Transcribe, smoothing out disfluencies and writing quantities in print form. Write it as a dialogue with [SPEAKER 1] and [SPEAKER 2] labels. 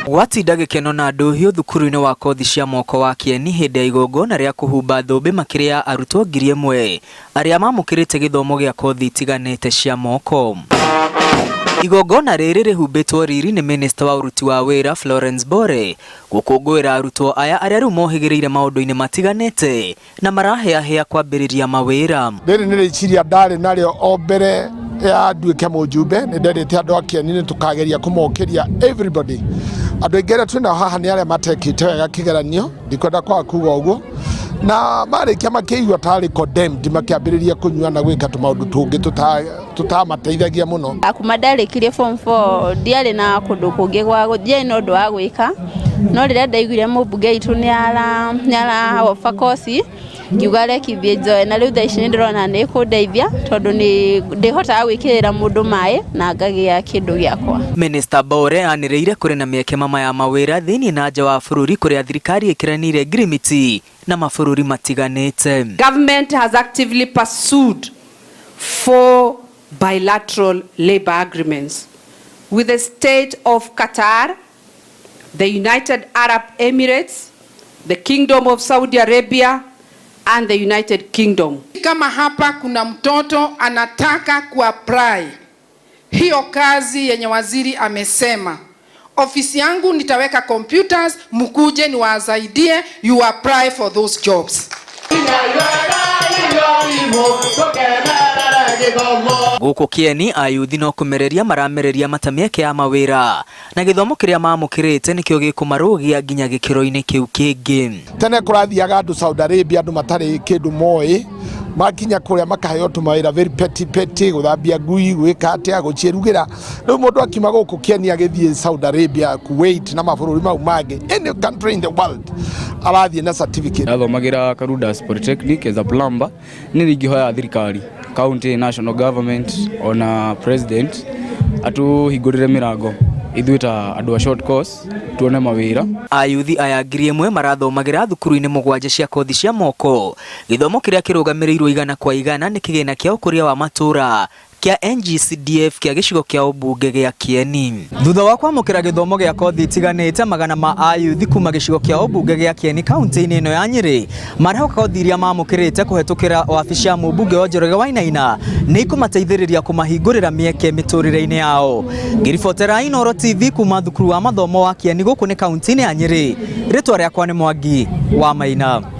[SPEAKER 1] Gwatinda gĩkeno na ndũhiũ thukuru-inĩ wa kothi cia moko wa Kĩeni hĩndĩ ya igongona rĩa kũhumba thũmbĩ makĩria ya arutwo 1000 arĩa mamũkĩrĩte gĩthomo gĩa kothi itiganĩte cia moko. Igongona rĩrĩ rĩhumbĩtwo riri nĩ minista wa ũruti wa wĩra Florence Bore gũkũngũĩra arutwo aya arĩa rĩu mohĩgĩrĩire maũndũ-inĩ matiganĩte na maraheahea kwambĩrĩria mawĩra.
[SPEAKER 2] Rĩrĩ nĩ rĩciria ndarĩ narĩo o mbere ya nduĩke mũjumbe. Nĩ ndendete andũ a Kĩeni, nĩ tũkageria kũmokĩria everybody. Andũ aingĩ arĩa twĩnao haha nĩ arĩa matekĩte wega kĩgeranio, ndikwenda kwaga kuga ũguo, na marĩkia makĩigua tarĩ condemned, makĩambĩrĩria kũnyua na gwĩka tũmaũndũ tũngĩ tũtamateithagia mũno.
[SPEAKER 3] Kuma ndarĩkirie form 4 ndiarĩ na kũndũ kũngĩ gwa ndiarĩ na ũndũ wa gwĩka, no rĩrĩa ndaiguire mũmbunge witũ nĩ ara offer koci, ngiuga reki thiĩ njoe, na rĩu thaa ici nĩ ndĩrona nĩ ĩkũndeithia tondũ nĩ ndĩhotaga gwĩkĩrĩra mũndũ maĩ na ngagĩa kĩndũ gĩakwa.
[SPEAKER 1] Minista Bore anĩrĩire kũrĩ na mĩeke mama ya mawĩra thĩinĩ na nja wa bũrũri kũrĩa thirikari ĩkĩranĩire ngirimiti na mabũrũri matiganĩte.
[SPEAKER 4] Government has actively pursued four bilateral labor agreements with the state of Qatar, the United Arab Emirates, the Kingdom of Saudi Arabia, and the United Kingdom.
[SPEAKER 5] Kama hapa kuna mtoto anataka kuapply hiyo kazi yenye waziri amesema, ofisi yangu nitaweka computers, mkuje niwasaidie, you apply for those jobs.
[SPEAKER 1] Gũkũ Kĩeni ayuthi no kũmereria maramereria mata mĩeke ya mawĩra na gĩthomo kĩrĩa mamũkĩrĩte nĩkĩo gĩkũmarũgia nginya gĩkĩro-inĩ kĩu kĩngĩ.
[SPEAKER 2] Tene kũrathiaga andũ Saudi Arabia, andũ matarĩ kĩndũ moĩ, makinya kũrĩa makaheo tũmawĩra very petty petty, gũthambia ngui, gwĩka atĩa, gũciĩrugĩra. Rĩu mũndũ akiuma gũkũ Kĩeni agĩthiĩ Saudi Arabia, Kuwait na mabũrũri mau mangĩ, any country in the world, arathiĩ na certificate.
[SPEAKER 6] Ndathomagĩra Karudus Polytechnic as a plumber. Nĩ ingĩhoya thirikari, county, national government ona president atũhingũrĩre mĩrango ithuĩ ta andũ a short course tuone mawĩra.
[SPEAKER 1] Ayuthi aya 1000 marathomagĩra thukuru-inĩ mũgwanja cia kothi cia moko, gĩthomo kĩrĩa kĩrũgamĩrĩirwo 100% nĩ kĩgĩna kĩa ũkũria wa matũra kĩa NGCDF kĩa gĩcigo kĩa ũmbunge gĩa Kĩeni. Thutha wa kwamũkĩra gĩthomo gĩa kothi itiganĩte, magana ma ayuthi kuma gĩcigo kĩa ũmbunge gĩa Kĩeni kaunti-inĩ ĩno ya Nyĩrĩ marehoka kothi iria mamũkĩrĩte kũhetũkĩra wabici ya mũmbunge wa Njoroge Wainaina nĩ ikũmateithĩrĩria kũmahingũrĩra mĩeke mĩtũrĩre-inĩ yao. Ngĩribotera Inooro TV kuma thukuru wa mathomo wa Kĩeni gũkũ nĩ kaunti-inĩ ya Nyĩrĩ, rĩtwa rĩakwa nĩ Mwangi wa Maina.